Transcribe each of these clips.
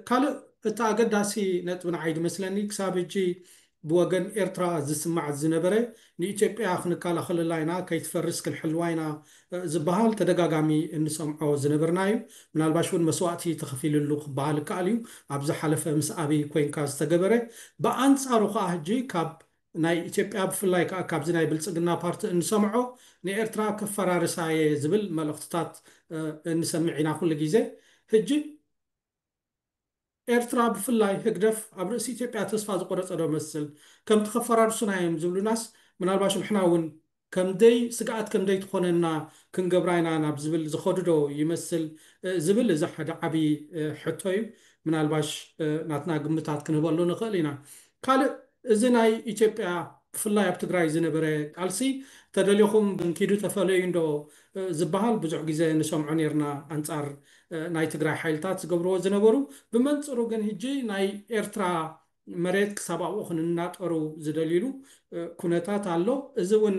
ካልእ እቲ ኣገዳሲ ነጥቢ ንዓይ ዝመስለኒ ክሳብ ሕጂ ብወገን ኤርትራ ዝስማዕ ዝነበረ ንኢትዮጵያ ክንከላኸለላ ኢና፣ ከይትፈርስ ክንሕልዋ ኢና ዝበሃል ተደጋጋሚ እንሰምዖ ዝነበርና እዩ። ምናልባሽ እውን መስዋእቲ ተኸፊልሉ ክበሃል ይከኣል እዩ። ኣብ ዝሓለፈ ምስ ኣብይ ኮይንካ ዝተገበረ። ብኣንጻሩ ከዓ ሕጂ ካብ ናይ ኢትዮጵያ ብፍላይ ከዓ ካብዚ ናይ ብልጽግና ፓርቲ እንሰምዖ ንኤርትራ ከፈራርሳ እየ ዝብል መልእኽትታት እንሰምዕ ኢና ኩሉ ግዜ። ሕጂ ኤርትራ ብፍላይ ህግደፍ ኣብ ርእሲ ኢትዮጵያ ተስፋ ዝቆረጸ ዶ መስል? ከምቲ ከፈራርሱና እዮም ዝብሉናስ ምናልባሽ ንሕና እውን ከምደይ ስግኣት ከምደይ ትኾነና ክንገብራ ኢና ናብ ዝብል ዝኸዱ ዶ ይመስል ዝብል እዚ ሓደ ዓብዪ ሕቶ እዩ። ምናልባሽ ናትና ግምታት ክንህበሉ ንኽእል ኢና። ካልእ እዚ ናይ ኢትዮጵያ ብፍላይ ኣብ ትግራይ ዝነበረ ቃልሲ ተደሊኹም ብንኪዱ ተፈለዩ እንዶ ዝበሃል ብዙሕ ግዜ ንሰምዖ ነርና ኣንጻር ናይ ትግራይ ሓይልታት ዝገብርዎ ዝነበሩ። ብመንፅሩ ግን ሕጂ ናይ ኤርትራ መሬት ክሳብ ኣብኡ ክንናጠሩ ዝደልይሉ ኩነታት ኣሎ። እዚ እውን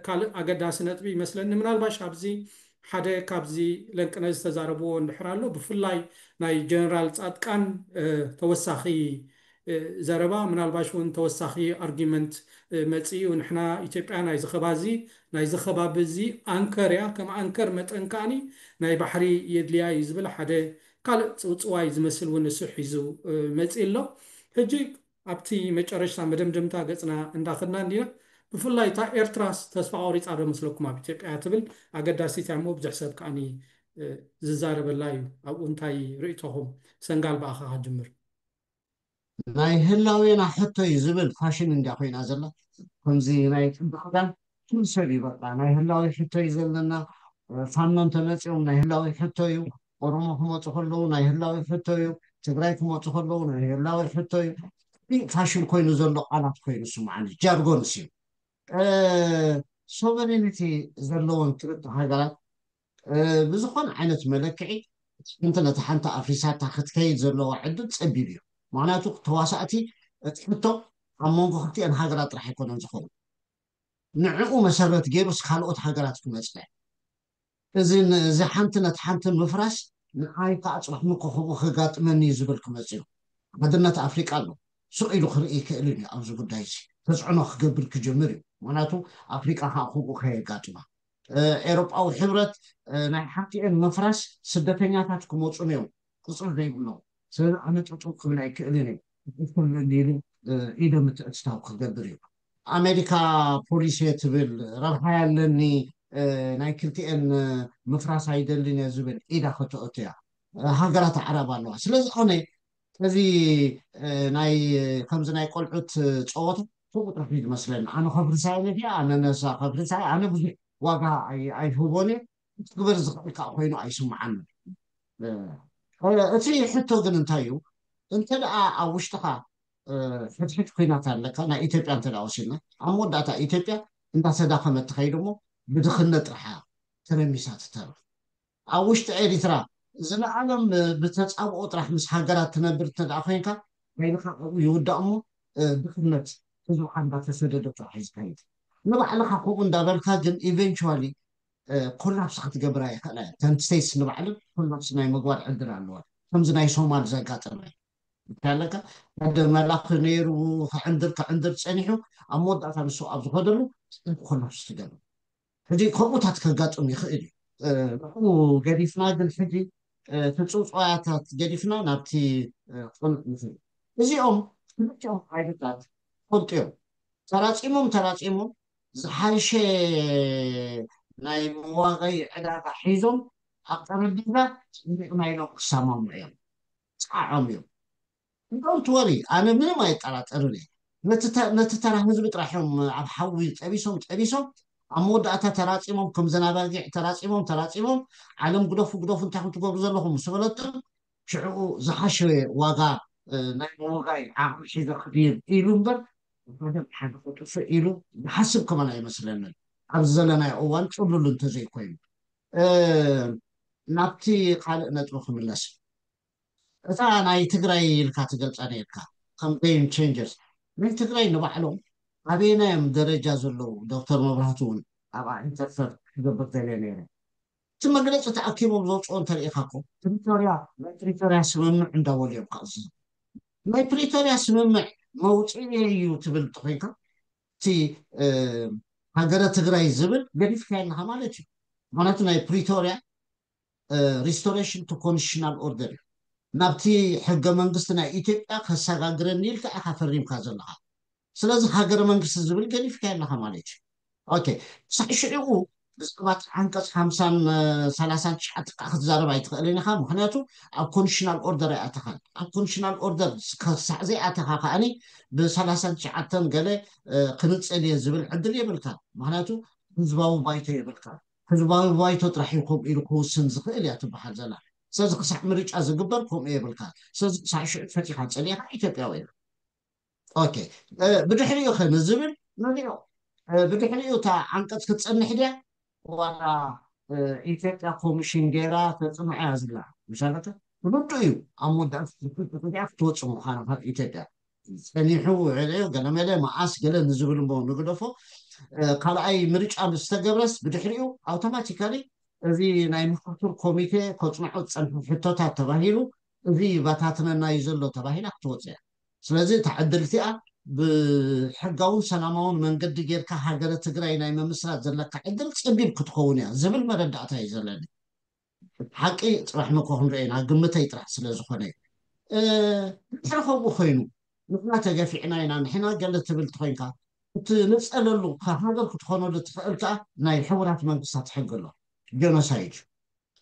ካልእ ኣገዳሲ ነጥቢ ይመስለኒ። ምናልባሽ ኣብዚ ሓደ ካብዚ ለንቅነ ዝተዛረብዎ እንድሕር ኣሎ ብፍላይ ናይ ጀነራል ፃድቃን ተወሳኺ ዘረባ ምናልባሽ እውን ተወሳኺ ኣርጊመንት መፅኡ ንሕና ኢትዮጵያ ናይ ዝኸባዚ ናይ ዝኸባቢ እዚ ኣንከር እያ፣ ከም ኣንከር መጠን ከዓኒ ናይ ባሕሪ የድልያ እዩ ዝብል ሓደ ካልእ ፅውፅዋይ ዝመስል እውን እሱ ሒዙ መፅእ ኣሎ። ሕጂ ኣብቲ መጨረሽታ መደምደምታ ገፅና እንዳኸድና እንዲና ብፍላይ እታ ኤርትራስ ተስፋ ቆሪፃ ዶ መስለኩም ኣብ ኢትዮጵያ ትብል ኣገዳሲት እያ እሞ ብዙሕ ሰብ ከዓኒ ዝዛረበላ እዩ። ኣብኡ እንታይ ርእቶኹም? ሰንጋል ብኣኻ ጅምር። ናይ ህላዌና ሕቶ እዩ ዝብል ፋሽን እንዲያ ኮይና ዘላ። ከምዚ ናይ ፅቡቅ ክዳን ኩሉ ሰብ እዩ በቃ ናይ ህላዌ ሕቶ እዩ ዘለና። ፋኖ እንተመፂኦም ናይ ህላዌ ሕቶ እዩ። ኦሮሞ ክመፁ ከለዉ ናይ ህላዌ ሕቶ እዩ። ትግራይ ክመፁ ከለዉ ናይ ህላዌ ሕቶ እዩ። ፋሽን ኮይኑ ዘሎ ቃላት ኮይኑ ስምዓኒ ጃርጎንስ እዩ። ሶቨሬኒቲ ዘለወን ክልተ ሃገራት ብዝኾነ ዓይነት መለክዒ ሓንቲ ነቲ ሓንቲ ኣፍሪሳታ ክትከይድ ዘለዋ ዕድል ፀቢብ እዩ። ምክንያቱ ተዋሳእቲ እቲ ሕቶ ኣብ መንጎ ክልቲአን ሃገራት ጥራሕ ኣይኮነን ዝኸውን። ንዕኡ መሰረት ገይሩስ ካልኦት ሃገራት ክመፅእ እዚ እዚ ሓንቲ ነቲ ሓንቲ ምፍራስ ንዓይ ከዓ ፅባሕ ምኮ ከምኡ ከጋጥመኒ እዩ ዝብል ክመፅእ እዩ። ሓድነት ኣፍሪቃ ኣሎ። ስቕ ኢሉ ክርኢ ይክእል እዩ ኣብዚ ጉዳይ እዚ ተፅዕኖ ክገብር ክጅምር እዩ። ምክንያቱ ኣፍሪቃ ከዓ ከምኡ ከየጋጥማ ኤሮጳዊ ሕብረት ናይ ሓፍቲኤን ምፍራስ ስደተኛታት ክመፁን እዮም ቅፅሪ ዘይብሎም ስለዚ ኣነ ጠጠው ክብል ኣይክእልን እዩ። ኩሉን ኢሉ ኢደ ምትእትታው ክገብር እዩ። ኣሜሪካ ፖሊሲ ትብል ረብሓ ያለኒ ናይ ክልቲኤን ምፍራስ ኣይደልን እየ ዝብል ኢዳ ከተእቱ እያ። ሃገራት ኣዕራብ ኣለዋ። ስለዚ ኣነ እዚ ናይ ከምዚ ናይ ቆልዑት ፀወታ ከምኡ ጥራሕ እዩ ዝመስለኒ። ኣነ ከፍርሳ እየ ነቲ ኣነ ነሳ ከፍርሳ እየ ኣነ ብዙሕ ዋጋ ኣይ- ኣይህቦን እየ። ክትግበር ዝኽእል ከዓ ኮይኑ ኣይስምዓኒ። እ፣ እቲ ሕቶ ግን እንታይ እዩ? እንተ ደኣ ኣብ ውሽጥኻ እ፣ ሕድሕድ ኩናት ኣለካ ናይ ኢትዮጵያ እንተ ደኣ ወሲድና ኣብ መወዳእታ ኢትዮጵያ እንዳተዳኸመት ትኸይድ እሞ ብድኽነት ጥራሕ እያ ተረሚሳ ትተርፍ። ኣብ ውሽጢ ኤሪትራ ዝለዓሎም ብተጻብኦ ጥራሕ ምስ ሃገራት ትነብር እንተ ደኣ ኮይንካ ሓይልኻ ኣብኡ ይውዳእ እሞ ድኽነት ህዝብኻ እንዳተሰደደ ጥራሕ እዩ ዝኸይድ። ንባዕልኻ ከምኡ እንዳበልካ ግን ኢቨንቹዋሊ ኮላፕስ ክትገብራ ይኽእላ እየን። እተን ስቴትስ ንባዕለን ኮላፕስ ናይ ምግባር ዕድል ኣለወን። ከምዚ ናይ ሶማል ዘጋጠመ ኣለካ ሓደ መላኺ ነይሩ ክዕንድር ክዕንድር ፀኒሑ ኣብ መወዳእታ ንሱ ኣብ ዝኸደሉ ኮላፕስ ትገብር። ሕጂ ከምኡታት ከጋጥም ይኽእል እዩ። ንኡ ገዲፍና ግን ሕጂ እቲ ፅውፅዋያታት ገዲፍና ናብቲ ቁኑዕ ንኽእል። እዚኦም ክልቲኦም ሓይልታት ፈልጡ እዮም። ተራፂሞም ተራፂሞም ዝሓሸ ናይ መዋጋይ ዕዳጋ ሒዞም ኣብ ጠረጴዛ ፅኒቕና ኢሎም ክሰማሙ እዮም። ፀዓዖም እዮም። እንደውም ትወሪ ኣነ ምንም ኣይጠራጠርን እየ። ነቲ ተራ ህዝቢ ጥራሕ እዮም ኣብ ሓዊ ጠቢሶም ጠቢሶም ኣብ መወዳእታ ተራፂሞም ከም ዘናባጊዕ ተራፂሞም ተራፂሞም ዓለም ግደፉ ግደፉ እንታይ ክትገብሩ ዘለኹም ምስ በለቶም ሽዕኡ ዝሓሸ ዋጋ ናይ ምውጋይ ዓቕሚ ሒዘ ክድይብ ኢሉ እምበር ሓደ ሓደ ክጥፍእ ኢሉ ዝሓስብ ከማን ኣይመስለንን። ኣብዚ ዘለናዮ እዋን ፅሉል እንተዘይኮይኑ ናብቲ ካልእ ነጥቢ ክምለስ እታ ናይ ትግራይ ኢልካ ትገልፃ ነርካ ከም game changers ናይ ትግራይ ንባዕሎም ኣበየናዮም ደረጃ ዘለዉ ዶክተር መብራህቱ እውን ኣብኣ ኢንተርፈር ክገብር ደልየ ነይረ መግለፂ ተኣኪቦም ዘውፅኦ እንተሪኢኻ እኮ ፕሪቶርያ ናይ ፕሪቶርያ ስምምዕ እንዳበሉ እዮም ክኣዝዙ። ናይ ፕሪቶርያ ስምምዕ መውፅኢ እዩ ትብል እንተኮይንካ እቲ ሃገረ ትግራይ ዝብል ገዲፍካ ኣለካ ማለት እዩ። ምክንያቱ ናይ ፕሪቶርያ restoration to constitutional order እዩ። ናብቲ ሕገ መንግስቲ ናይ ኢትዮጵያ ከሰጋግረኒ ኢልካ ኢካ ፈሪምካ ዘለካ። ስለዚ ሃገረ መንግስቲ ዝብል ገዲፍካ ኣለካ ማለት እዩ። ኦኬ፣ ክሳዕ ሽዑ ብዛዕባ ዓንቀፅ ሓምሳን ሰላሳን ትሽዓተ ከዓ ክትዛረብ ኣይትኽእልን ኢኻ። ምክንያቱ ኣብ ኮንዲሽናል ኦርደር ኣይኣተኻን። ኣብ ኮንዲሽናል ኦርደር ክሳዕ ዘይኣተኻ ከዓኒ ብሰላሳን ትሽዓተን ገለ ክንፅል እየ ዝብል ዕድል የብልካ። ምክንያቱ ህዝባዊ ባይቶ የብልካ። ህዝባዊ ባይቶ ጥራሕ እዩ ከምኡ ኢሉ ክውስን ዝኽእል እያ ትበሃል ዘላ። ስለዚ ክሳዕ ምርጫ ዝግበር ከምኡ የብልካ። ስለዚ ክሳዕ ሽዑ ፈቲኻ ፀሊእኻ ኢትዮጵያዊ ኢኻ። ኦኬ፣ ብድሕሪኡ ከ ንዝብል ንሪኦ። ብድሕሪኡ እታ ዓንቀፅ ክትፀንሕ ድያ ዋላ ኢትዮጵያ ኮሚሽን ገይራ ተፅንዖ እያ ዝብላ? ምሻለተ ብግዱ እዩ ኣብ መወዳእታ ክትወፅእ ምዃና ካብ ኢትዮጵያ ፀኒሑ ውዕለዮ ገለመለ መዓስ ገለ ንዝብል እሞ ንግደፎ። ካልኣይ ምርጫ ምስ ተገብረስ ብድሕሪኡ ኣውቶማቲካሊ እዚ ናይ ምክክር ኮሚቴ ከፅንዖ ዝፀንሑ ሕቶታት ተባሂሉ እዚ ይበታትነና እዩ ዘሎ ተባሂላ ክትወፅእ እያ። ስለዚ እታ ዕድል እቲኣ ብሕጋውን ሰላማውን መንገዲ ጌርካ ሃገረ ትግራይ ናይ ምምስራት ዘለካ ዕድል ፀቢብ ክትኸውን እያ ዝብል መረዳእታ እዩ ዘለኒ። ሓቂ ፅባሕ መኮ ክንርአ ኢና፣ ግምተይ ጥራሕ ስለ ዝኾነ እዩ። ድሕሪ ከምኡ ኮይኑ ንሕና ተገፊዕና ኢና፣ ንሕና ገለ ትብል ትኮይንካ ክትንፀለሉ ሃገር ክትኾነሉ ትኽእል ከዓ ናይ ሕቡራት መንግስታት ሕጊ ኣሎ። ጀኖሳይድ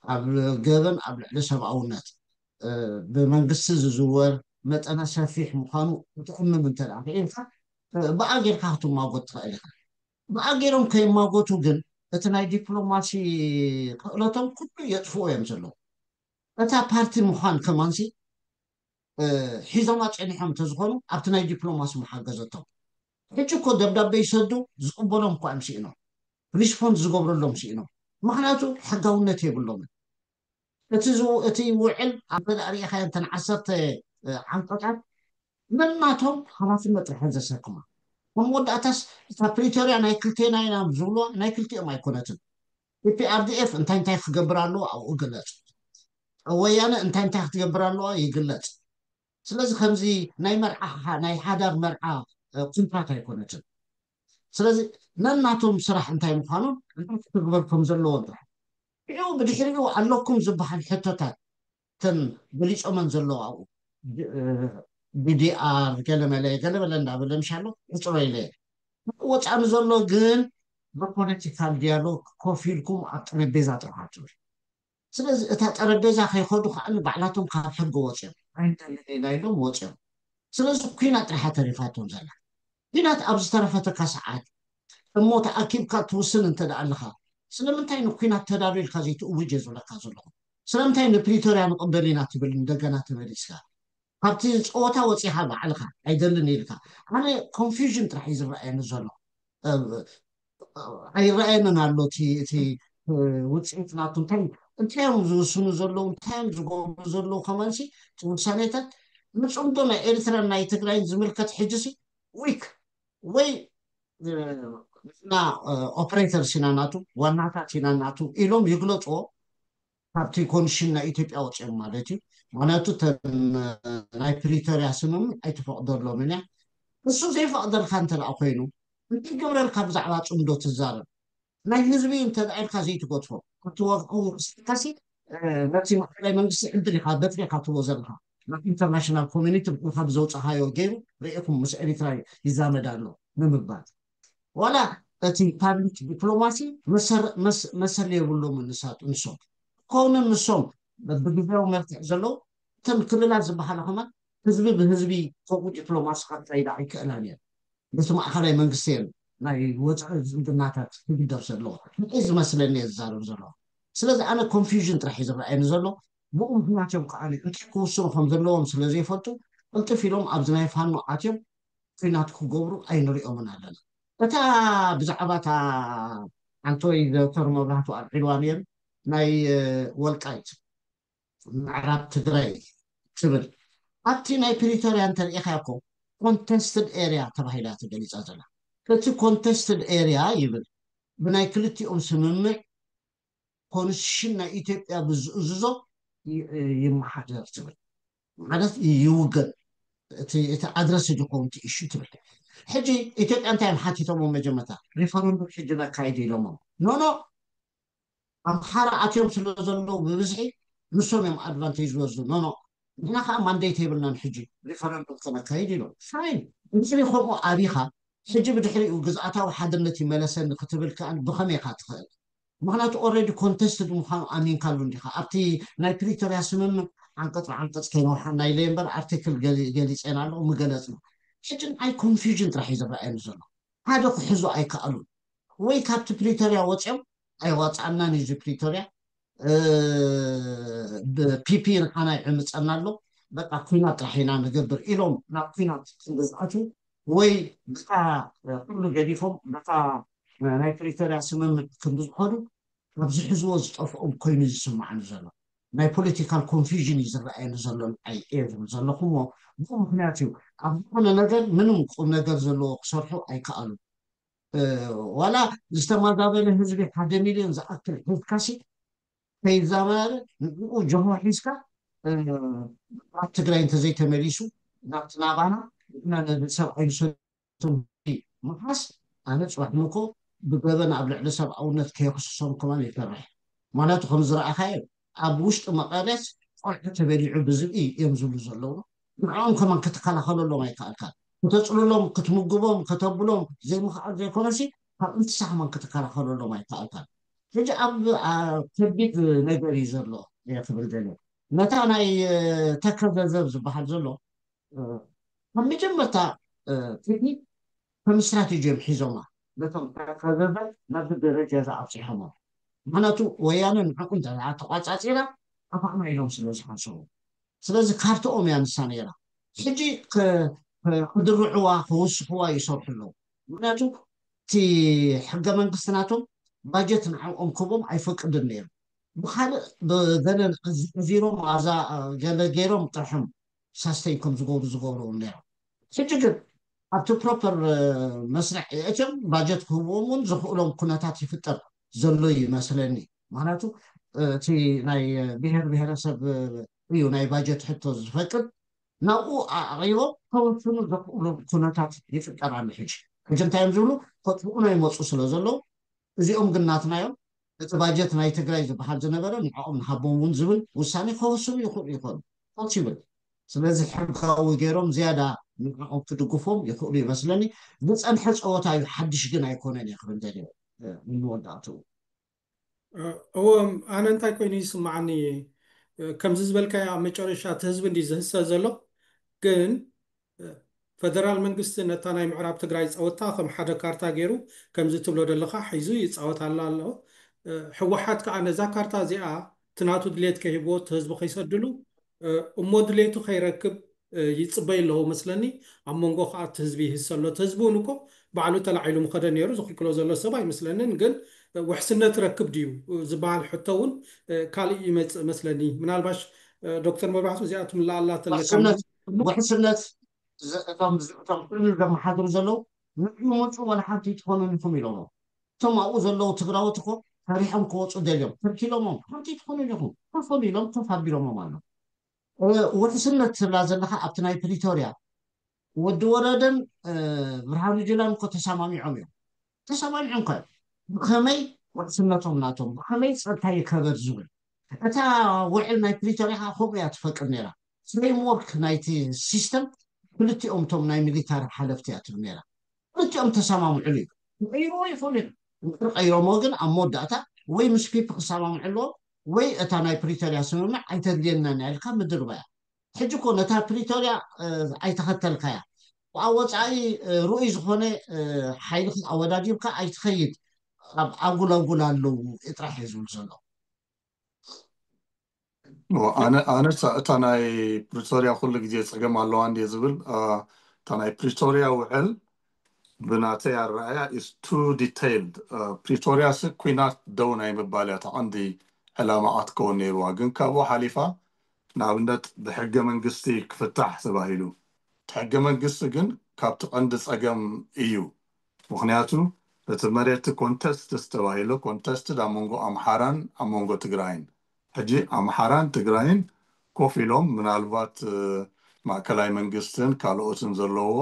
ኣብ ገበን ኣብ ልዕሊ ሰብኣውነት ብመንግስቲ ዝዝወር መጠነ ሰፊሕ ምዃኑ ክትእምም እንተ ደኣ ክኢልካ ብኣ ጌርካ ክትማጎት ትኽእል ኢኻ። ብኣ ጌሮም ከይማጎቱ ግን እቲ ናይ ዲፕሎማሲ ክእለቶም ኩሉ የጥፍኡ እዮም ዘለዉ። እታ ፓርቲ ምዃን ከማንሲ ሒዞማ ጸኒሖም እንተዝኾኑ ኣብቲ ናይ ዲፕሎማሲ ምሓገዘቶም። ሕጂ እኮ ደብዳቤ ይሰዱ ዝቕበሎም እኳ እዮም ስኢኖም፣ ሪስፖንድ ዝገብረሎም ስኢኖም። ምክንያቱ ሕጋውነት የብሎምን። እቲ እቲ ውዕል ኣብ ርኢኻዮ እንተን ዓሰርተ ዓንቀጻት ነናቶም ሓላፍነት ጥራሕ ዘሰክማ። ከም መወዳእታስ እታ ፕሪቶርያ ናይ ክልቴና ኢና ዝብልዋ ናይ ክልቲኦም ኣይኮነትን። ኢፒኣርዲኤፍ እንታይ እንታይ ክገብር ኣለዎ ኣብኡ ግለጽ። ወያነ እንታይ እንታይ ክትገብር ኣለዋ ይግለጽ። ስለዚ ከምዚ ናይ መርዓ ናይ ሓዳር መርዓ ኩንትራት ኣይኮነትን። ስለዚ ነናቶም ስራሕ እንታይ ምዃኑ እንታይ ክትግበር ከም ዘለዎ ጥራሕ ሽዑ ብድሕሪኡ ኣለኩም ዝበሃል ሕቶታት እተን ገሊፆመን ዘለዉ ኣብኡ ዲዲኣር ገለመለ ገለመለ እንዳበለ ምሻሎ ሕፅሮ ኢለ ወፃ ንዘሎ ግን ብፖለቲካል ዲያሎግ ኮፍ ኢልኩም ኣብ ጠረጴዛ ጥራሕ ትብል። ስለዚ እታ ጠረጴዛ ከይኸዱ ከዓ ባዕላቶም ካብ ሕጊ ወፅኦም ኣይንደልን ኢና ኢሎም ወፅኦም። ስለዚ ኩናት ጥራሓ ተሪፋቶም ዘላ ኩናት ኣብ ዝተረፈተካ ሰዓት እሞ ተኣኪብካ ትውስን እንተ ደኣ ኣለኻ ስለምንታይ ንኩናት ተዳሎ ኢልካ ዘይትእውጅ እየ ዝብለካ ዘለኹ። ስለምንታይ ንፕሪቶርያ ንቕበል ኢና ትብል እንደገና ተመሊስካ ካብቲ ፀወታ ወፂኻ ባዕልኻ ኣይደልን ኢልካ ኣነ ኮንፊውዥን ጥራሕ እዩ ዝረኣየኒ ዘሎ። ኣይረኣየንን ኣሎ እቲ ውፅኢት ናቱ እንታይ እንታይ እዮም ዝውስኑ ዘለዉ እንታይ እዮም ዝገብሩ ዘለዉ ከማንሲ እቲ ውሳኔታት ንፅምዶ ናይ ኤርትራን ናይ ትግራይን ዝምልከት ሕጅሲ ዊክ ወይ ንሕና ኦፕሬተርስ ኢና ናቱ ዋናታት ኢና ናቱ ኢሎም ይግለፅዎ። ካብቲ ኮንሽን ናይ ኢትዮጵያ ወፂኦም ማለት እዩ። ምክንያቱ ናይ ፕሪቶርያ ስምምዕ ኣይትፈቅደሎምን እያ። እሱ ዘይፈቅደልካ እንተ ኮይኑ እንታይ ግብረልካ ብዛዕባ ፅምዶ ትዛረብ ናይ ህዝቢ እንተ ኢልካ ዘይትገድፎ ክትወቅዑ ክስካሲ ነቲ ማእከላይ መንግስቲ ዕድል ኢካ በትሪካ ትቦ ዘለካ ናብ ኢንተርናሽናል ኮሚኒቲ ብቁልካ ብዘውፃካዮ ገይሩ ርኢኩም ምስ ኤሪትራ ይዛመድ ኣሎ ንምባል ዋላ እቲ ፓብሊክ ዲፕሎማሲ መሰል የብሎምን ንሳት ንሶም ከውንን ንሶም ብግዜያዊ መልክዕ ዘለዉ እተን ክልላት ዝበሃላ ከማን ህዝቢ ብህዝቢ ከምኡ ዲፕሎማሲ ከካይዳ ኣይክእላን እየን። ነቲ ማእኸላይ መንግስቲ እየን ናይ ወፃኢ ዝምድናታት ክግደፍ ዘለዎ ንይ ዝመስለኒ እየ ዝዛረብ ዘለኹ። ስለዚ ኣነ ኮንፊውዥን ጥራሕ እዩ ዝረኣየኒ ዘሎ። ብኡ ምክንያት እዮም ከዓ እንታይ ክውስኑ ከም ዘለዎም ስለ ዘይፈልጡ ቅልጥፍ ኢሎም ኣብዚ ናይ ፋኖ ኣትዮም ኩናት ክገብሩ ኣይንሪኦምን ኣለና። እታ ብዛዕባ እታ ሓንተወይ ዶክተር መብራህቱ ኣልዒልዋ ነይሩ ናይ ወልቃይት ምዕራብ ትግራይ ትብል ኣብቲ ናይ ፕሪቶርያ እንተሪኢኻያ እኮ ኮንተስትድ ኤርያ ተባሂላ ተገሊፃ ዘላ። እቲ ኮንተስትድ ኤርያ ይብል ብናይ ክልቲኦም ስምምዕ ኮንስቲቱሽን ናይ ኢትዮጵያ ብዝእዝዞ ይመሓደር ትብል ማለት ይውገድ እቲ ኣድረስ ዝኸውን ኢሹ ትብል። ሕጂ ኢትዮጵያ እንታይ እዮም ሓቲቶሞ? መጀመርታ ሪፈረንዱም ሕጂ ነካይድ ኢሎሞ። ኖኖ ኣምሓራ ኣትዮም ስለ ዘለዉ ብብዝሒ ንሶም እዮም ኣድቫንቴጅ ዝወስዱ። ኖኖ ንሕና ከዓ ማንዴት የብልናን ሕጂ ሪፈረንዱም ከነካይድ ኢሎም። ፋይን፣ እንድሕሪ ከምኡ ኣቢኻ ሕጂ ብድሕሪኡ ግዝኣታዊ ሓድነት ይመለሰኒ ክትብል ከዓ ብኸመይ ኢኻ ትኽእል? ምክንያቱ ኦልሬዲ ኮንቴስትድ ምዃኑ ኣሚንካሉ እንዲኻ። ኣብቲ ናይ ፕሪቶርያ ስምምዕ ዓንቀፅ ብዓንቀፅ ከይነውሓና ኢለ እምበር ኣርቲክል ገሊፀና ኣለኹ ምገለፅና። ሕጂ ንዓይ ኮንፊውዥን ጥራሕ እዩ ዝረኣየኒ ዘሎ። ሓደ ክሕዙ ኣይከኣሉን። ወይ ካብቲ ፕሪቶርያ ወፂኦም ኣይዋፃእናን እዩ እዚ ፕሪቶርያ ብፒፒ ንዓና ይዕምፀና ኣሎ። በቃ ኩናት ጥራሕ ኢና ንገብር ኢሎም ናብ ኩናት ክንዲ ዝኣትዉ ወይ በታ ኩሉ ገዲፎም በታ ናይ ፕሪቶርያ ስምምዕ ክንዲ ዝኾኑ ካብ ዝሕዝዎ ዝጠፍኦም ኮይኑ ዝስማዓኒ ዘሎ ናይ ፖለቲካል ኮንፊውዥን እዩ ዝረኣየኒ ዘሎ። ንዓይ እየ ዝብል ዘለኹ እሞ ብኡ ምክንያት እዩ ኣብ ዝኾነ ነገር ምንም ቁም ነገር ዘለዎ ክሰርሑ ኣይከኣሉን። ዋላ ዝተማዛበለ ህዝቢ ሓደ ሚልዮን ዝኣክል ሒዝካሲ ከይዛመረ ንኡ ጀሆ ሒዝካ ኣብ ትግራይ እንተዘይተመሊሱ ናብቲ ናባና ንሕና ነዚ ሰብኣይ ንሰቶም ምሓስ ኣነ ፅባሕ ንኮ ብገበን ኣብ ልዕሊ ሰብኣውነት ከየክስሶም ከማን ይፈርሕ። ማለቱ ከም ዝረኣኻዮ ኣብ ውሽጢ መቐለስ ቆልዑ ተበሊዑ ብዝብኢ እዮም ዝብሉ ዘለዉ። ንዕኦም ከማን ክትከላኸለሎም ኣይከኣልካን። ከተፅልሎም፣ ክትምግቦም፣ ከተብሎም ዘይምኽኣል ዘይኮነሲ ካብ እንስሳ ከማን ክትከላኸለሎም ኣይከኣልካን። ሕጂ ኣብ ከቢድ ነገር እዩ ዘሎ እየ ክብል ደለ ነታ ናይ ተከዘዘብ ዝበሃል ዘሎ ካብ መጀመርታ ቴክኒክ ከም ስትራቴጂ እዮም ሒዞማ ነቶም ተከዘዘብ ናብዚ ደረጃ እዚ ኣብፂሖሞ። ምክንያቱ ወያነ ንዕኡ እንተ ተቋፃፂራ ጠፋእና ኢሎም ስለ ዝሓሰቡ ስለዚ ካርትኦም እያ ንሳ ነይራ። ሕጂ ክድርዕዋ ክውስኽዋ ይሰርሑ ኣለዉ። ምክንያቱ እቲ ሕገ መንግስቲ ናቶም ባጀት ንዕኦም ክቦም ኣይፈቅድን ነይሩ። ብካልእ ብገለ ኣዚሮም ኣብዛ ገለ ገይሮም ጥርሖም ሳስተይ ከም ዝገብሩ ዝገብሩ ነይሮም። ሕጂ ግን ኣብቲ ፕሮፐር መስርዕ እትዮም ባጀት ክህብዎም እውን ዝኽእሎም ኩነታት ይፍጠር ዘሎ ይመስለኒ። ምክንያቱ እቲ ናይ ብሄር ብሄረሰብ እዩ ናይ ባጀት ሕቶ ዝፈቅድ ናብኡ ኣቕሪቦም ከወስኑ ዘኽእሉ ኩነታት ይፍጠር ኣሎ። ሕጂ ሕጂ እንታይ እዮም ዝብሉ ከጥፍኡና ይመፁ ስለ ዘለዉ እዚኦም ግን ናትና እዮም እቲ ባጀት ናይ ትግራይ ዝበሃል ዝነበረ ንዕኦም ንሃቦም እውን ዝብል ውሳኔ ከወስኑ ይኽእሉ ይኾኑ ፖሲብል። ስለዚ ሕጋዊ ገይሮም ዝያዳ ንዕኦም ክድግፎም ይኽእሉ ይመስለኒ። ዝፀንሐ ፀወታ እዩ ሓድሽ ግን ኣይኮነን እየ ክብል ደልየ ንመወዳእትኡ። እዎ ኣነ እንታይ ኮይኑ ይስምዓኒ ከምዚ ዝበልካዮ ኣብ መጨረሻ እቲ ህዝቢ እንዲ ዝህሰ ዘሎ ግን ፈደራል መንግስቲ ነታ ናይ ምዕራብ ትግራይ ፀወታ ከም ሓደ ካርታ ገይሩ ከምዚ ትብሎ ዘለካ ሒዙ ይፃወት ኣላ ኣሎ። ህወሓት ከዓ ነዛ ካርታ እዚኣ እቲ ናቱ ድሌት ከይህብዎ እቲ ህዝቢ ከይሰድሉ እሞ ድሌቱ ከይረክብ ይፅበይ ኣለዎ መስለኒ። ኣብ መንጎ ከዓ እቲ ህዝቢ ይህሰ ኣሎ። እቲ ህዝቢ እውን እኮ ባዕሉ ተላዒሉ ምኸደ ነይሩ ዝኽልክሎ ዘሎ ሰብ ኣይመስለንን። ግን ውሕስነት ረክብ ድዩ ዝበሃል ሕቶ እውን ካልእ ይመፅእ መስለኒ። ምናልባሽ ዶክተር መብራህቱ እዚኣ ትምላኣላ ተለካ ውሕስነት እቶም እቶም ክልል ዘመሓድሩ ዘለዉ ንዑ መፁ ወላ ሓንቲ ትኾኑ ኢኹም ኢሎሞ። እቶም ኣብኡ ዘለዉ ትግራዎት እኮ ፈሪሖም ክወፁ ደልዮም ከልኪሎሞም ሓንቲ ትኾኑ ኢኹም ኮፈሉ ኢሎም ኮፍ ኣቢሎሞም ኣሎ። ውሕስነት ትብላ ዘለካ ኣብቲ ናይ ፕሪቶርያ ወዲ ወረደን ብርሃኑ ጁላን እኮ ተሰማሚዖም እዮም። ተሰማሚዖም ከ ብከመይ ውሕስነቶም ናቶም ብከመይ ፀጥታ ይከበር ዝብል እታ ውዕል ናይ ፕሪቶርያ ከዓ ከምኡ እያ ትፈቅድ ነይራ። ፍሬምወርክ ናይቲ ሲስተም ክልቲኦም እቶም ናይ ሚሊታሪ ሓለፍቲ እያ ትብል ነይራ። ክልቲኦም ተሰማምዕሉ እዩ ክቀይርዎ ይኽእሉ እዮም። እንድሕር ቀይሮሞ ግን ኣብ መወዳእታ ወይ ምስ ፒፒ ክሰማምዑ ኣለዎም ወይ እታ ናይ ፕሪቶርያ ስምምዕ ኣይተድልየናን እያ ኢልካ ምድርባ እያ። ሕጂ እኮ ነታ ፕሪቶርያ ኣይተኸተልካያ። ብኣ ወፃኢ ርኡይ ዝኾነ ሓይልኻ ኣወዳዲብካ ኣይትኸይድ። ኣብ ኣጉል ኣጉል ኣለዉ ጥራሕ እየ ዝብል ዘሎ። ኣነ ኣነ እታ ናይ ፕሪቶርያ ኩሉ ግዜ ፀገም ኣለዋ እንድየ ዝብል። እታ ናይ ፕሪቶርያ ውዕል ብናተይ ኣረኣያ is too detailed። ፕሪቶርያ ሲ ኩናት ደው ናይ ምባል እያ እታ ቀንዲ ዕላማኣ ትከውን ነይርዋ። ግን ካብኡ ሓሊፋ ንኣብነት ብሕገ መንግስቲ ክፍታሕ ተባሂሉ። እቲ ሕገ መንግስቲ ግን ካብቲ ቀንዲ ፀገም እዩ። ምክንያቱ እቲ መሬት ኮንተስት ዝተባሂሉ ኮንተስትድ ኣብ መንጎ ኣምሓራን ኣብ መንጎ ትግራይን። ሕጂ ኣምሓራን ትግራይን ኮፍ ኢሎም ምናልባት ማእከላይ መንግስትን ካልኦትን ዘለዎ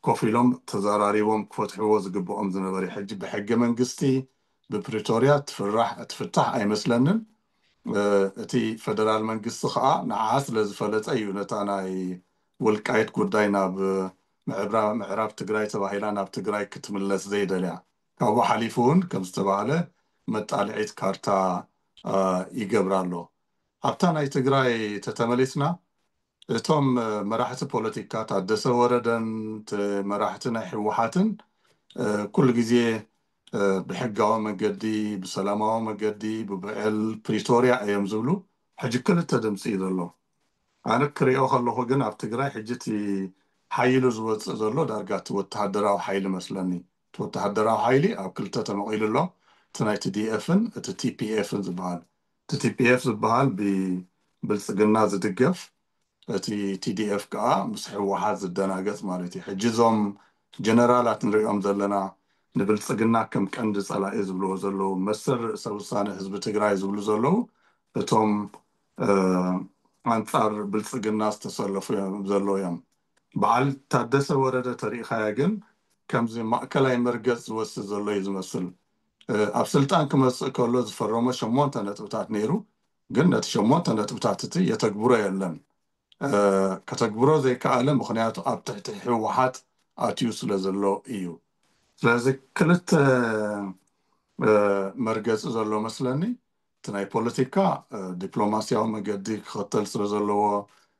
ኮፍ ኢሎም ተዘራሪቦም ክፈትሕዎ ዝግብኦም ዝነበረ ሕጂ ብሕገ መንግስቲ ብፕሪቶርያ ትፍራሕ ትፍታሕ ኣይመስለንን። እቲ ፈደራል መንግስቲ ከዓ ንዓ ስለ ዝፈለጠ እዩ ነታ ናይ ወልቃይት ጉዳይ ናብ ምዕራብ ትግራይ ተባሂላ ናብ ትግራይ ክትምለስ ዘይደልያ። ካብኡ ሓሊፉ እውን ከም ዝተባህለ መጣልዒት ካርታ ይገብር ኣሎ። ኣብታ ናይ ትግራይ ተተመሊስና እቶም መራሕቲ ፖለቲካ ታደሰ ወረደን መራሕቲ ናይ ህወሓትን ኩሉ ግዜ ብሕጋዊ መገዲ ብሰላማዊ መገዲ ብውዕል ፕሪቶርያ እዮም ዝብሉ። ሕጂ ክልተ ድምፂ እዩ ዘሎ። ኣነ ክሪኦ ከለኹ ግን ኣብ ትግራይ ሕጂ እቲ ሓይሉ ዝወፅእ ዘሎ ዳርጋ እቲ ወተሃደራዊ ሓይሊ መስለኒ። እቲ ወተሃደራዊ ሓይሊ ኣብ ክልተ ተመቒሉ ኣሎ። እቲ ናይ ቲ ዲ ኤፍን እቲ ቲ ፒ ኤፍን ዝበሃል። እቲ ቲ ፒ ኤፍ ዝበሃል ብብልፅግና ዝድገፍ፣ እቲ ቲ ዲ ኤፍ ከዓ ምስ ህወሓት ዝደናገፅ ማለት እዩ። ሕጂ እዞም ጀነራላት ንሪኦም ዘለና ንብልፅግና ከም ቀንዲ ፀላኢ ዝብልዎ ዘለዉ መሰል ርእሰ ውሳነ ህዝቢ ትግራይ ዝብሉ ዘለዉ እቶም ኣንፃር ብልፅግና ዝተሰለፉ ዘለዉ እዮም። በዓል ታደሰ ወረደ ተሪኢኻያ ግን ከምዚ ማእከላይ መርገፅ ዝወስድ ዘሎ እዩ ዝመስል። ኣብ ስልጣን ክመፅእ ከሎ ዝፈረሞ ሸሞንተ ነጥብታት ነይሩ፣ ግን ነቲ ሸሞንተ ነጥብታት እቲ የተግብሮ የለን። ከተግብሮ ዘይከኣለ ምክንያቱ ኣብ ትሕቲ ህወሓት ኣትዩ ስለ ዘሎ እዩ። ስለዚ ክልተ መርገፂ ዘሎ መስለኒ። እቲ ናይ ፖለቲካ ዲፕሎማስያዊ መገዲ ክኸተል ስለ ዘለዎ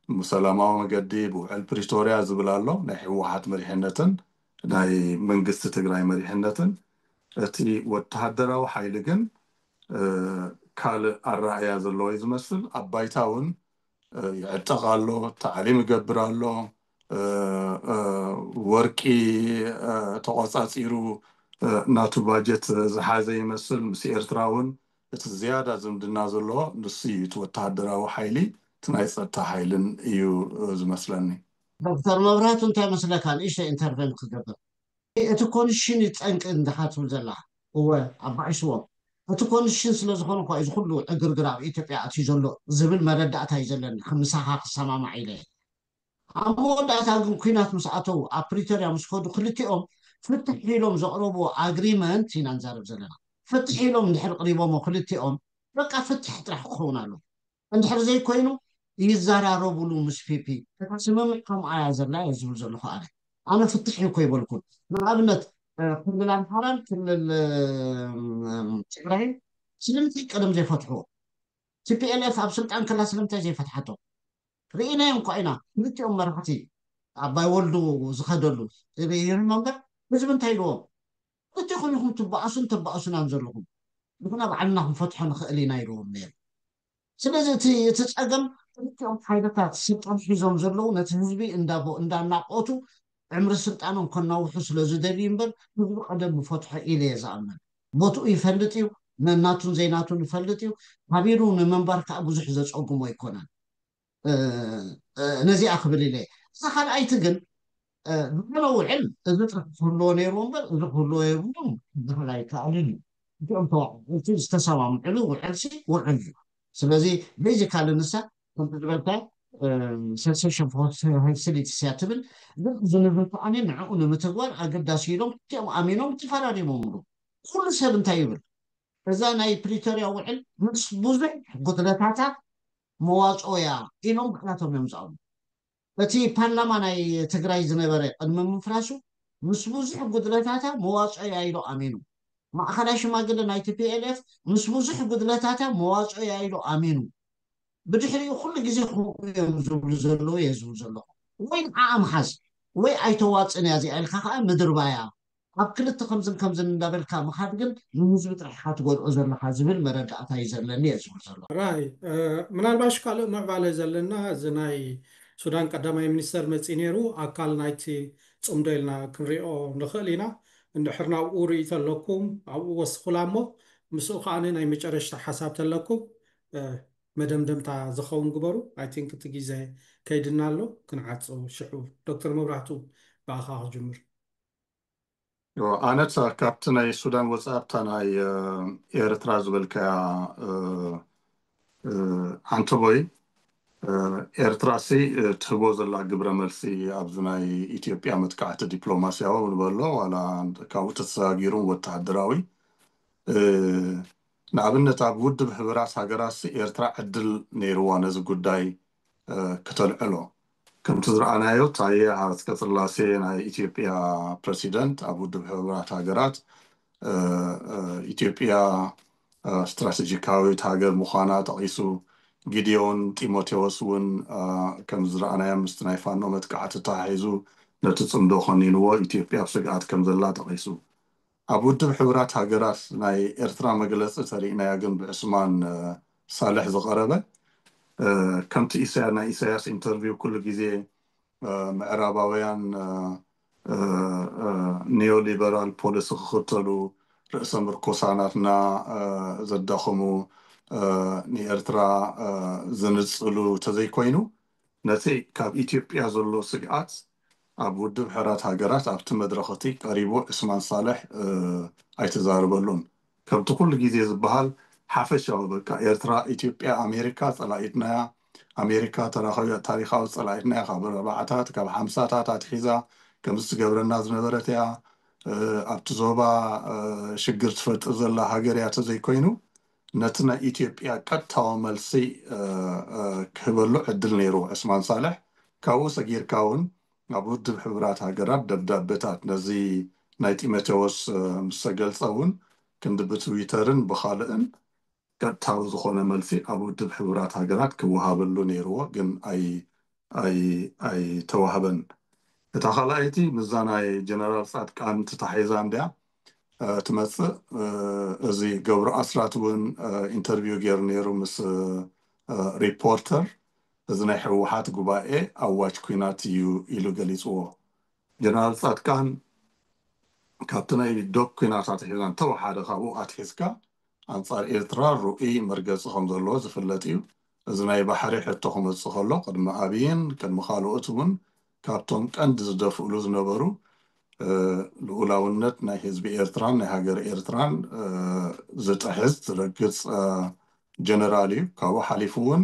ብሰላማዊ መገዲ ብውዕል ፕሪቶርያ ዝብል ኣሎ፣ ናይ ህወሓት መሪሕነትን ናይ መንግስቲ ትግራይ መሪሕነትን። እቲ ወተሃደራዊ ሓይሊ ግን ካልእ ኣረኣእያ ዘለዎ እዩ ዝመስል። ኣብ ባይታ እውን ይዕጠቕ ኣሎ፣ ታዕሊም ይገብር ኣሎ፣ ወርቂ ተቆፃፂሩ ናቱ ባጀት ዝሓዘ ይመስል። ምስ ኤርትራ እውን እቲ ዝያዳ ዝምድና ዘለዎ ንሱ እዩ፣ እቲ ወተሃደራዊ ሓይሊ እቲ ናይ ፀጥታ ሓይልን እዩ ዝመስለኒ። ዶክተር መብራህቱ እንታይ መስለካ? ንእሽተይ ኢንተርቨን ክገብር እቲ ኮንሽን ጠንቂ እንድኻ ትብል ዘላ እወ ኣባኢስዎም እቲ ኮንሽን ስለ ዝኾነ እኳ እዚ ኩሉ ዕግርግር ኣብ ኢትዮጵያ ኣትዩ ዘሎ ዝብል መረዳእታ እዩ ዘለኒ። ክምሳኻ ክሰማማዕ ኢለ ኣብ መወዳእታ ግን ኩናት ምስ ኣተው ኣብ ፕሪቶርያ ምስ ከዱ ክልቲኦም ፍትሕ ኢሎም ዘቕረብዎ ኣግሪመንት ኢና ንዛረብ ዘለና። ፍትሕ ኢሎም እንድሕር ቅሪቦሞ ክልቲኦም በቃ ፍትሕ ጥራሕ ክኸውን ኣሎ። እንድሕር ዘይኮይኑ ይዘራረቡሉ ምስ ፒፒ። እታ ስምምዕ ከምኣ እያ ዘላ እየ ዝብል ዘለኹ ኣነ። ኣነ ፍትሕ እዩ እኮ ይበልኩን። ንኣብነት ክልል ኣምሓራን ክልል ትግራይን ስለምንታይ ቀደም ዘይፈትሕዎ? ቲ ፒ ኤል ኤፍ ኣብ ስልጣን ከላ ስለምንታይ ዘይፈትሓቶ? ርኢናዮ እንኳ ኢና። ክልቲኦም መራሕቲ ኣባይ ወልዱ ዝኸደሉ ሪመምበር ህዝቢ እንታይ ኢልዎም? ክልቲኹም ኢኹም ትበኣሱን ተበኣሱናን ዘለኹም። ንሕና ባዕልና ክንፈትሖ ንኽእል ኢና ኢልዎም ነይሩ። ስለዚ እቲ እቲ ፀገም ክልቲኦም ሓይልታት ስልጣን ሒዞም ዘለዉ ነቲ ህዝቢ እንዳናቆቱ ዕምሪ ስልጣኖም ከናውሑ ስለ ዝደልዩ እምበር ህዝቢ ቀደም ምፈትሖ ኢለ እየ ዝኣምን። ቦትኡ ይፈልጥ እዩ፣ ነናቱን ዘይናቱን ይፈልጥ እዩ። ሓቢሩ ንምንባር ከዓ ብዙሕ ዘፀጉሞ ኣይኮነን። ነዚኣ ክብል ኢለ እየ። እዛ ካልኣይቲ ግን ዝኾነ ውዕል እዚ ጥራሕ ክህልዎ ነይርዎ እምበር እዚ ክህልዎ የብሉን ዝበሃል ኣይከኣልን እዩ። እቲኦም ተዋዕልቲ ዝተሰማምዕሉ ውዕልሲ ውዕል እዩ። ስለዚ ቤዚካሊ ንሳ ከምቲ ዝበልካ ሰሴሽን ሆስቲሊቲስ እያ ትብል። ግን እዚ ንብርትዓኒ ንዕኡ ንምትግባር ኣገዳሲ ኢሎም ክልቲኦም ኣሚኖም ተፈራሪሞምሉ። ኩሉ ሰብ እንታይ ይብል? እዛ ናይ ፕሪቶርያ ውዕል ምስ ብዙሕ ጉድለታታ መዋፅኦ እያ ኢሎም ባዕላቶም እዮም ዝኣምኑ። እቲ ፓርላማ ናይ ትግራይ ዝነበረ ቅድሚ ምፍራሱ ምስ ብዙሕ ጉድለታታ መዋፅኦ እያ ኢሉ ኣሚኑ። ማእኸላይ ሽማግለ ናይ ቲ ፒ ኤል ኤፍ ምስ ብዙሕ ጉድለታታ መዋፅኦ እያ ኢሉ ኣሚኑ። ብድሕሪኡ ኩሉ ግዜ ከምኡ እዮም ዝብሉ ዘለዉ እየ ዝብል ዘለኹ። ወይ ንዓኣ ምሓዝ ወይ ኣይተዋፅን እያ እዚኣ ኢልካ ከዓ ምድርባያ ኣብ ክልተ ከምዝን ከምዝን እንዳበልካ ምኻድ ግን ንህዝቢ ጥራሕ ኢኻ ትጎድኦ ዘለኻ ዝብል መረዳእታ እዩ ዘለኒ እየ ዝብል ዘለኹ። ራይ ምናልባሽ ካልእ ምዕባለ ዘለና እዚ ናይ ሱዳን ቀዳማይ ሚኒስተር መፂ ነይሩ ኣካል ናይቲ ፅምዶ ኢልና ክንሪኦ ንኽእል ኢና። እንድሕር ናብኡ ርእይቶ ኣለኩም ኣብኡ ወስኹላ እሞ ምስኡ ከዓ ናይ መጨረሽታ ሓሳብ ተለኩም መደምደምታ ዝኸውን ግበሩ። I think እቲ ግዜ ከይድና ኣሎ ክንዓፆ ሽሑ ዶክተር መብራህቱ ብኣኻ ክጅምር። ኣነታ ካብቲ ናይ ሱዳን ወፃእታ ናይ ኤርትራ ዝበልካያ፣ ኣንተቦይ፣ ኤርትራሲ ትህቦ ዘላ ግብረ መልሲ ኣብዚ ናይ ኢትዮጵያ መጥቃዕቲ ዲፕሎማስያዊ ንበሎ ዋላ ካብኡ ተሰጋጊሩ ወተሃደራዊ፣ ንኣብነት ኣብ ውድብ ሕቡራት ሃገራት ኤርትራ ዕድል ነይርዋ ነዚ ጉዳይ ክተልዕሎ። ከምቲ ዝረኣናዮ ታየ ሃጸቀስላሴ ናይ ኢትዮጵያ ፕረሲደንት ኣብ ውድብ ሕቡራት ሃገራት ኢትዮጵያ ስትራቴጂካዊት ሃገር ምዃና ጠቒሱ፣ ጊዲዮን ጢሞቴዎስ እውን ከም ዝረኣናዮ ምስቲ ናይ ፋኖ መጥቃዕቲ ተሓሒዙ ነቲ ጽምዶ ኮኒንዎ ኢትዮጵያ ኣብ ስግኣት ከም ዘላ ጠቒሱ። ኣብ ውድብ ሕቡራት ሃገራት ናይ ኤርትራ መግለጺ ተሪእናያ ግን ብዕስማን ሳልሕ ዝቐረበ ከምቲ ኢሳያ ናይ ኢሳያስ ኢንተርቪው ኩሉ ግዜ ምዕራባውያን ኒዮሊበራል ፖሊሲ ክኽተሉ ርእሰ ምርኮሳ ናትና ዘዳኸሙ ንኤርትራ ዝንጽሉ ተዘይኮይኑ ነቲ ካብ ኢትዮጵያ ዘሎ ስግኣት ኣብ ውድብ ሕራት ሃገራት ኣብቲ መድረኽ እቲ ቀሪቡ ዕስማን ሳልሕ ኣይተዛረበሉን። ከምቲ ኩሉ ግዜ ዝበሃል ሓፈሻዊ በቃ ኤርትራ፣ ኢትዮጵያ፣ ኣሜሪካ ጸላኢትናያ፣ ኣሜሪካ ተራኸቢ ታሪኻዊ ጸላኢትናያ ካብ ኣርባዓታት ካብ ሓምሳታት ኣትሒዛ ከምዚ ትገብረና ዝነበረት እያ። ኣብቲ ዞባ ሽግር ትፈጥር ዘላ ሃገር እያ ተዘይኮይኑ ነቲ ናይ ኢትዮጵያ ቀጥታዊ መልሲ ክህበሉ ዕድል ነይሩ ዕስማን ሳልሕ። ካብኡ ሰጊርካ እውን ኣብ ውድብ ሕቡራት ሃገራት ደብዳቤታት ነዚ ናይ ጢሞቴዎስ ምስ ተገልጸ እውን ክንዲ ብትዊተርን ብኻልእን ቀጥታዊ ዝኾነ መልሲ ኣብ ውድብ ሕቡራት ሃገራት ክወሃበሉ ነይርዎ፣ ግን ኣይተዋህበን። እታ ካልኣይቲ ምስዛ ናይ ጀነራል ጻድቃን ተታሒዛ እንድያ ትመጽእ። እዚ ገብሩ ኣስራት እውን ኢንተርቪው ገይሩ ነይሩ ምስ ሪፖርተር። እዚ ናይ ህወሓት ጉባኤ ኣዋጅ ኲናት እዩ ኢሉ ገሊፅዎ። ጀነራል ጻድቃን ካብቲ ናይ ዶብ ኲናት ኣትሒዛ እንተወሓደ ካብኡ ኣትሒዝካ ኣንጻር ኤርትራ ርኡይ መርገፂ ከም ዘለዎ ዝፍለጥ እዩ። እዚ ናይ ባሕሪ ሕቶ ክመፅእ ከሎ ቅድሚ ኣብይን ቅድሚ ካልኦት እውን ካብቶም ቀንዲ ዝደፍእሉ ዝነበሩ ልኡላውነት ናይ ህዝቢ ኤርትራን ናይ ሃገር ኤርትራን ዝጥሕስ ዝረግፅ ጀነራል እዩ። ካብኡ ሓሊፉ እውን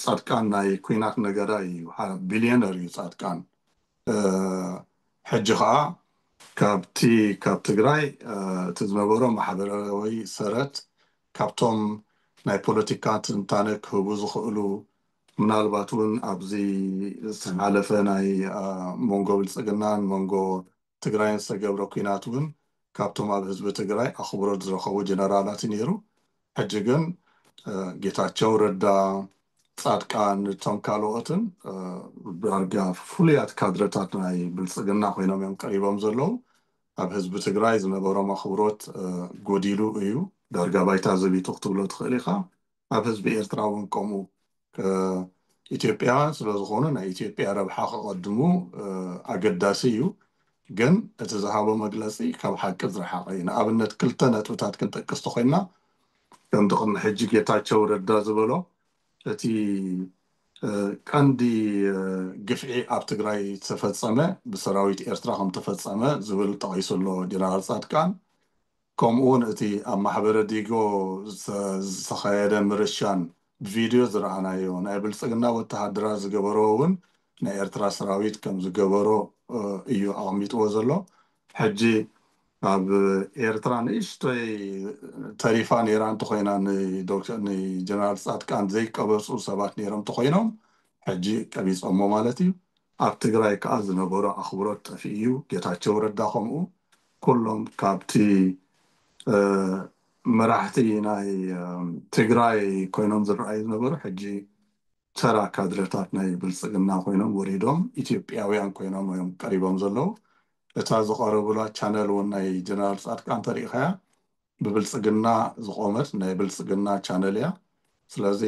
ጻድቃን ናይ ኲናት ነጋዳይ እዩ። ቢልዮነር እዩ ጻድቃን። ሕጂ ከዓ ካብቲ ካብ ትግራይ እቲ ዝነበሮ ማሕበራዊ ሰረት ካብቶም ናይ ፖለቲካ ትንታነ ክህቡ ዝኽእሉ ምናልባት እውን ኣብዚ ዝተሓለፈ ናይ መንጎ ብልፅግናን መንጎ ትግራይን ዝተገብረ ኲናት እውን ካብቶም ኣብ ህዝቢ ትግራይ ኣኽብሮት ዝረኸቡ ጀነራላት ነይሩ። ሕጂ ግን ጌታቸው ረዳ፣ ጻድቃን፣ እቶም ካልኦትን ዳርጋ ፍሉያት ካድረታት ናይ ብልፅግና ኮይኖም እዮም ቀሪቦም ዘለዉ። ኣብ ህዝቢ ትግራይ ዝነበሮም ኣኽብሮት ጎዲሉ እዩ። ዳርጋ ባይታ ዘቢጡ ክትብሎ ትኽእል ኢኻ። ኣብ ህዝቢ ኤርትራ እውን ከምኡ ኢትዮጵያውያን ስለ ዝኾኑ ናይ ኢትዮጵያ ረብሓ ከቐድሙ ኣገዳሲ እዩ። ግን እቲ ዝሃቦ መግለፂ ካብ ሓቂ ዝረሓቐ እዩ። ንኣብነት ክልተ ነጥብታት ክንጠቅስ ተኮይና ከምቲ ቅድሚ ሕጂ ጌታቸው ረዳ ዝበሎ እቲ ቀንዲ ግፍዒ ኣብ ትግራይ ዝተፈፀመ ብሰራዊት ኤርትራ ከም ተፈፀመ ዝብል ጠቒሱ ኣሎ ጀነራል ጻድቃን። ከምኡ እውን እቲ ኣብ ማሕበረ ዲጎ ዝተኻየደ ምርሻን ብቪድዮ ዝረኣናዮ ናይ ብልፅግና ወተሃደራት ዝገበርዎ እውን ናይ ኤርትራ ሰራዊት ከም ዝገበሮ እዩ ኣቐሚጥዎ ዘሎ። ሕጂ ኣብ ኤርትራ ንእሽቶይ ተሪፋ ነይራ እንተኮይና ንጀነራል ጻድቃን ዘይቀበፁ ሰባት ነይሮም እንተኮይኖም ሕጂ ቀቢፆሞ ማለት እዩ። ኣብ ትግራይ ከዓ ዝነበሮ ኣኽብሮት ጠፊኡ እዩ። ጌታቸው ረዳ ከምኡ ኩሎም ካብቲ መራሕቲ ናይ ትግራይ ኮይኖም ዝረኣዩ ዝነበሩ ሕጂ ተራ ካድረታት ናይ ብልፅግና ኮይኖም ወሪዶም ኢትዮጵያውያን ኮይኖም እዮም ቀሪቦም ዘለዉ። እታ ዝቐረቡላ ቻነል እውን ናይ ጀነራል ጻድቃን ተሪኢኻያ ብብልፅግና ዝቆመት ናይ ብልፅግና ቻነል እያ። ስለዚ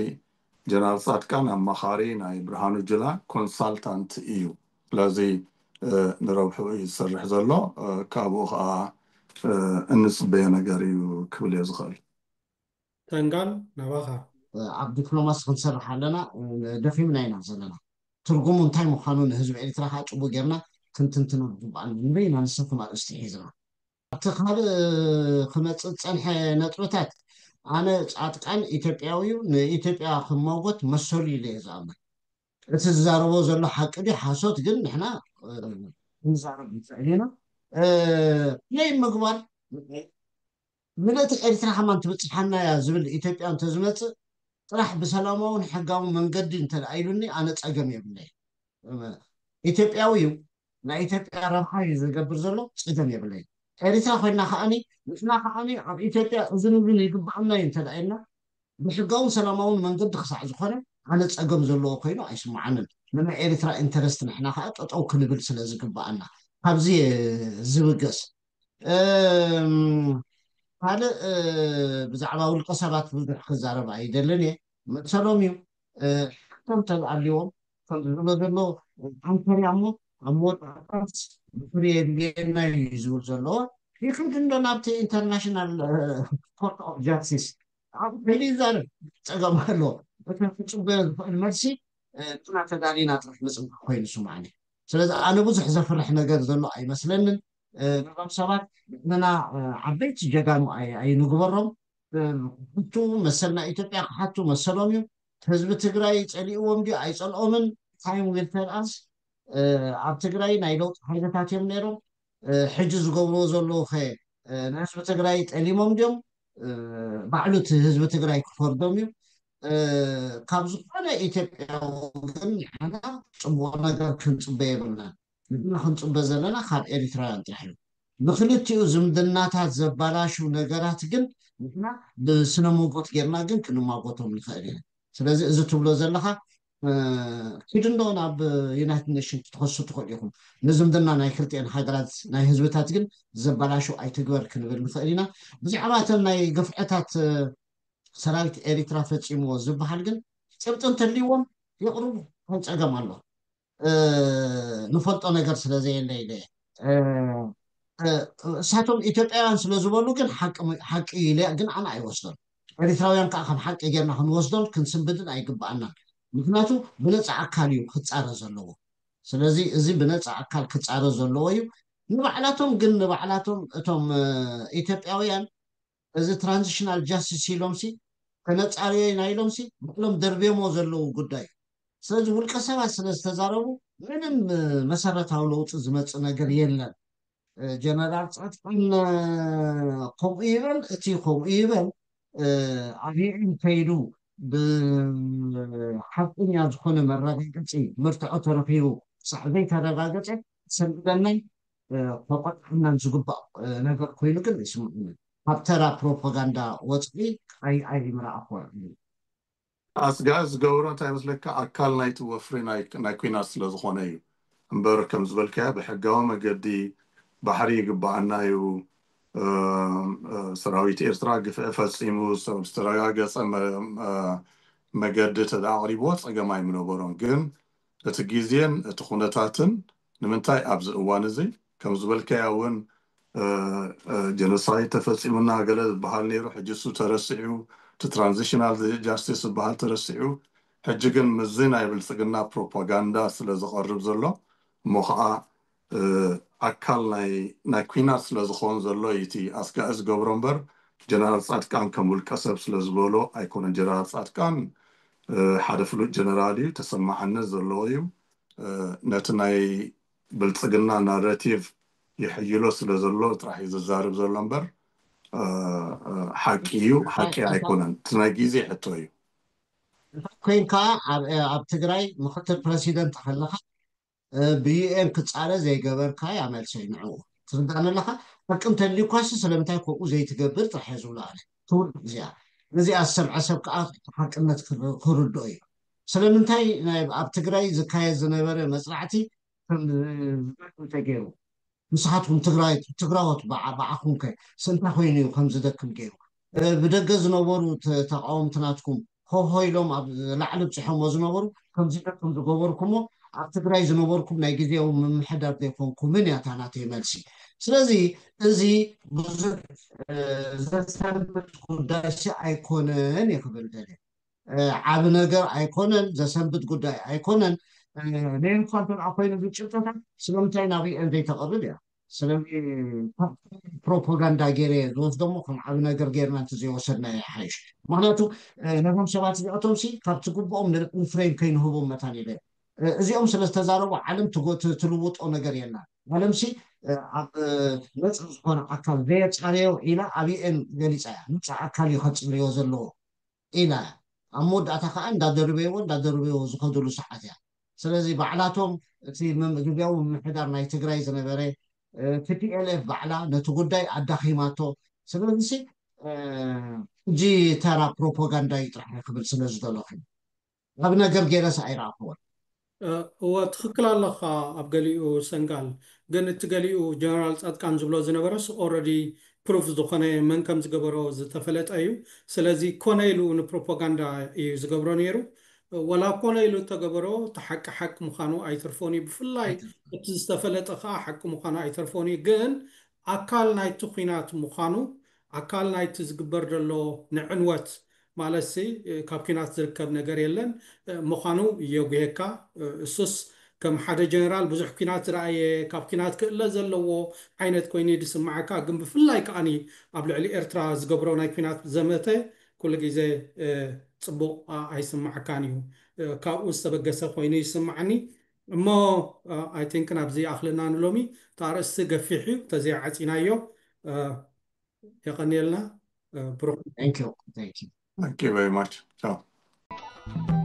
ጀነራል ጻድቃን ኣማኻሪ ናይ ብርሃኑ ጅላ ኮንሳልታንት እዩ። ስለዚ ንረብሑ እዩ ዝሰርሕ ዘሎ። ካብኡ ከዓ እንፅበዮ ነገር እዩ ክብል እየ ዝኽእል። ተንጋል ናባኻ። ኣብ ዲፕሎማሲ ክንሰርሕ ኣለና። ደኺምና ኢና ዘለና። ትርጉሙ እንታይ ምዃኑ ንህዝቢ ኤርትራ ከዓ ፅቡቅ ጌርና ክንትንትኖ ዝግባኣና ንበይና ንሳቶም ኣርእስቲ ሒዝና። ኣብቲ ካልእ ክመፅእ ዝፀንሐ ነጥብታት ኣነ ፃድቃን ኢትዮጵያዊ እዩ፣ ንኢትዮጵያ ክመወት መሰሉ ኢለ እየ ዝኣምን። እቲ ዝዛረቦ ዘሎ ሓቂ ድዩ ሓሶት ግን ንሕና ክንዛረብ ንኽእል ኢና። ፕሌይ ምግባር ምልእቲ ኤርትራ ከማን ትብፅሓና እያ ዝብል ኢትዮጵያ እንተዝመፅእ ጥራሕ ብሰላማውን ሕጋዊ መንገዲ እንተደኣ ኢሉኒ ኣነ ፀገም የብለይ። ኢትዮጵያዊ እዩ። ናይ ኢትዮጵያ ረብሓ እዩ ዝገብር ዘሎ፣ ፀገም የብለይ። ኤርትራ ኮይና ከዓኒ ንሕና ከዓኒ ኣብ ኢትዮጵያ እዝን እዝን ይግባኣና እዩ እንተደኣ ኢልና ብሕጋውን ሰላማውን መንገዲ ክሳዕ ዝኾነ ኣነ ፀገም ዘለዎ ኮይኑ ኣይስምዓንን። ንናይ ኤርትራ ኢንተረስት ንሕና ከዓ ጠጠው ክንብል ስለ ዝግባኣና ካብዚ ዝብገስ ካልእ ብዛዕባ ውልቀ ሰባት ብዙሕ ክዛረብ ኣይደልን እየ። መሰሎም እዩ። ሕቶም ተዝኣልዎም ከም ዝብሎ ዘሎ ኣንተርያ እሞ ኣብ መወዳእታስ ብፍሪ የድልየና እዩ ዝብል ዘለዎ ይክድ እንዶ ናብቲ ኢንተርናሽናል ኮርት ኦፍ ጃስቲስ ኣብ ከይዲ ይዛረብ ፀገም ኣሎ። እታ ክፅበዮ ዝኽእል መልሲ ንና ተዳሊና ጥራሕ ምፅባቕ ኮይኑ ስማዕኒ። ስለዚ ኣነ ብዙሕ ዘፍርሕ ነገር ዘሎ ኣይመስለንን። ነዞም ሰባት ንና ዓበይቲ ጀጋኑ ኣይንግበሮም። ክሓቱ መሰል ናይ ኢትዮጵያ ክሓቱ መሰሎም እዩ። ህዝቢ ትግራይ ፀሊእዎም ድዩ ኣይፀልኦምን ታይም ዊል ተል ኣስ። ኣብ ትግራይ ናይ ለውጢ ሓይልታት እዮም ነይሮም። ሕጂ ዝገብርዎ ዘለዉ ኸ ንህዝቢ ትግራይ ጠሊሞም ድዮም? ባዕሉ እቲ ህዝቢ ትግራይ ክፈርዶም እዩ። ካብ ዝኾነ ኢትዮጵያዊ ግን ንሕና ፅቡቕ ነገር ክንፅበ የብልናን። ንሕና ክንፅበ ዘለና ካብ ኤሪትራውያን ጥራሕ እዩ። ንክልቲኡ ዝምድናታት ዘባላሹ ነገራት ግን ንሕና ብስነ ሞጎት ጌርና ግን ክንማጎቶም ንኽእል ኢና። ስለዚ እዚ ትብሎ ዘለኻ ኪድ እንዶ ናብ ዩናይትድ ኔሽን ክትኸሱ ትኽእሉ ኢኹም። ንዝምድና ናይ ክልቲኤን ሃገራት ናይ ህዝብታት ግን ዘባላሹ ኣይትግበር ክንብል ንኽእል ኢና። ብዛዕባ እተን ናይ ግፍዕታት ሰራዊት ኤሪትራ ፈፂምዎ ዝበሃል ግን ጭብጢ እንተልይዎም የቕርቡ፣ እንታይ ፀገም ኣሎ? ንፈልጦ ነገር ስለ ዘየለ ኢለ እሳቶም ኢትዮጵያውያን ስለ ዝበሉ ግን ሓቂ ኢለ ግን ኣነ ኣይወስዶን። ኤሪትራውያን ከዓ ከም ሓቂ ጌርና ክንወስዶን ክንስንብድን ኣይግባኣናን። ምክንያቱ ብነፃ ኣካል እዩ ክፃረ ዘለዎ። ስለዚ እዚ ብነፃ ኣካል ክፃረ ዘለዎ እዩ። ንባዕላቶም ግን ንባዕላቶም እቶም ኢትዮጵያውያን እዚ ትራንዚሽናል ጃስቲስ ኢሎም ሲ ከነፃርዮ ኢና ኢሎም ሲ ባዕሎም ደርብዮሞ ዘለዉ ጉዳይ እዩ። ስለዚ ውልቀ ሰባት ስለ ዝተዛረቡ ምንም መሰረታዊ ለውጢ ዝመፅእ ነገር የለን። ጀነራል ፃድቃን ከምኡ ይበል እቲ ከምኡ ይበል ኣብ ዩኤን ከይዱ ብሓቀኛ ዝኾነ መረጋገፂ መርትዖ ተረኺቡ ክሳዕ ዘይተረጋገፀ ሰንብደናይ ተቆጥዕናን ዝግባእ ነገር ኮይኑ ግን ይስምዑኒ ካብ ተራ ፕሮፓጋንዳ ወፅኢ ኣይምረኣኹ። ኣስጋእ ዝገብሮ እንታይ መስለካ ኣካል ናይቲ ወፍሪ ናይ ኩናት ስለዝኾነ እዩ እምበር ከም ዝበልካዮ ብሕጋዊ መገዲ ባሕሪ ይግባኣና እዩ። ሰራዊት ኤርትራ ግፍዒ ፈፂሙ ዝተረጋገፀ መገዲ ተዳ ኣቕሪብዎ ፀገም ኣይምነበሮን ግን እቲ ግዜን እቲ ኩነታትን ንምንታይ ኣብዚ እዋን እዚ ከም ዝበልካያ እውን ጀኖሳይድ ተፈፂሙና ገለ ዝበሃል ነይሩ ሕጂ እሱ ተረሲዑ እቲ ትራንዚሽናል ጃስቲስ ዝበሃል ተረሲዑ ሕጂ ግን ምዚ ናይ ብልፅግና ፕሮፓጋንዳ ስለ ዝቐርብ ዘሎ እሞ ከዓ ኣካል ናይ ኩናት ስለ ዝኸውን ዘሎ እዩ እቲ ኣስጋኢ ዝገብሮ እምበር ጀነራል ፃድቃን ከም ውልቀ ሰብ ስለ ዝበሎ ኣይኮነን። ጀነራል ፃድቃን ሓደ ፍሉጥ ጀነራል እዩ፣ ተሰማዕነት ዘለዎ እዩ። ነቲ ናይ ብልፅግና ናረቲቭ ይሕይሎ ስለ ዘሎ ጥራሕ እዩ ዝዛረብ ዘሎ እምበር ሓቂ እዩ ሓቂ ኣይኮነን። እቲ ናይ ግዜ ሕቶ እዩ። ኮይንካ ኣብ ትግራይ ምክትል ፕረሲደንት ከለካ ብዩኤን ክፃረ ዘይገበርካያ መልሰይ ንዕኡ ትርዳእኒ ኣለካ። ሓቂ እንተልዩኳሲ ስለምንታይ ከምኡ ዘይትገብር ጥራሕ እየ ዝብሎ ኣነ። ትውርድ እዚኣ እዚኣ ዝሰምዐ ሰብ ከዓ ሓቅነት ክርድኦ እዩ። ስለምንታይ ኣብ ትግራይ ዝካየድ ዝነበረ መፅናዕቲ ተገይሩ ንስኻትኩም ትግራይ ትግራዎት በዓኹም ከ ስንታ ኮይኑ እዩ ከም ዝደክም ገይሩ ብደገ ዝነበሩ ተቃወምቲ ናትኩም ሆሆ ኢሎም ኣብ ላዕሊ ብፅሖሞ ዝነበሩ ከም ዝደክም ዝገበርኩሞ ኣብ ትግራይ ዝነበርኩም ናይ ግዜያዊ ምምሕዳር ዘይኮንኩምን እያ እታ ናተይ መልሲ። ስለዚ እዚ ብዙሕ ዘሰንብት ጉዳይ ሲ ኣይኮነን እየ ክብል ደልየ። ዓቢ ነገር ኣይኮነን፣ ዘሰንብት ጉዳይ ኣይኮነን። ነይንኳ እንተ ኮይኑ ብጭብጠታት ስለምንታይ ናብ ዩኤን ዘይተቐርብ እያ። ስለዚ ፕሮፓጋንዳ ገይረ ዝወስዶ እሞ ከም ዓብ ነገር ገይርና እንተ ዘይወሰድና ይሓይሽ። ምክንያቱ ነዞም ሰባት እዚኣቶም ሲ ካብ ትግብኦም ንፍሬም ከይንህቦም መታን ኢለ እዚኦም ስለ ዝተዛረቡ ዓለም ትልውጦ ነገር የላ። ዓለም ሲ ኣብ ነፃ ዝኾነ ኣካል ዘየፃረዮ ኢላ ኣብ ዩኤን ገሊፃ እያ። ነፃ ኣካል እዩ ከፅርዮ ዘለዎ ኢላ እያ። ኣብ መወዳእታ ከዓ እንዳደርበይዎ እንዳደርበይዎ ዝኸዱሉ ሰዓት እያ። ስለዚ ባዕላቶም እቲ ግዜያዊ ምምሕዳር ናይ ትግራይ ዝነበረ ቲፒኤልኤፍ ባዕላ ነቲ ጉዳይ ኣዳኺማቶ። ስለዚ ሕጂ ተራ ፕሮፓጋንዳ እዩ ጥራሕ ክብል ስለ ዝደለኹ ኣብ ነገር ገይረስ ኣይረኣኽዎን። እወ ትኽክል ኣለኻ ኣብ ገሊኡ ሰንጋል። ግን እቲ ገሊኡ ጀነራል ፃድቃን ዝብሎ ዝነበረስ ኦረዲ ፕሩፍ ዝኾነ መን ከም ዝገበሮ ዝተፈለጠ እዩ። ስለዚ ኮነ ኢሉ ንፕሮፓጋንዳ እዩ ዝገብሮ ነይሩ። ወላ ኮነ ኢሉ እተገበሮ እቲ ሓቂ ሓቂ ምዃኑ ኣይተርፎን እዩ። ብፍላይ እቲ ዝተፈለጠ ከዓ ሓቂ ምዃኑ ኣይተርፎን እዩ። ግን ኣካል ናይቲ ኲናት ምዃኑ ኣካል ናይቲ ዝግበር ዘሎ ንዕንወት ማለት ሲ ካብ ኲናት ዝርከብ ነገር የለን ምዃኑ የጉሄካ። እሱስ ከም ሓደ ጀነራል ብዙሕ ኲናት ዝረኣየ ካብ ኲናት ክእለ ዘለዎ ዓይነት ኮይኑ ዝስማዓካ ግን ብፍላይ ከዓኒ ኣብ ልዕሊ ኤርትራ ዝገብሮ ናይ ኲናት ዘመተ ኩሉ ግዜ ፅቡቕ ኣይስማዓካን እዩ። ካብኡ ዝተበገሰ ኮይኑ ይስማዓኒ። እሞ I think ናብዚ ይኣኽለና ንሎሚ። እቲ ኣርእስቲ ገፊሕ እዩ ተዘይዓፂናዮ። የቐንየልና። ብሩኽ። Thank you. Thank you. Thank you very much. Ciao.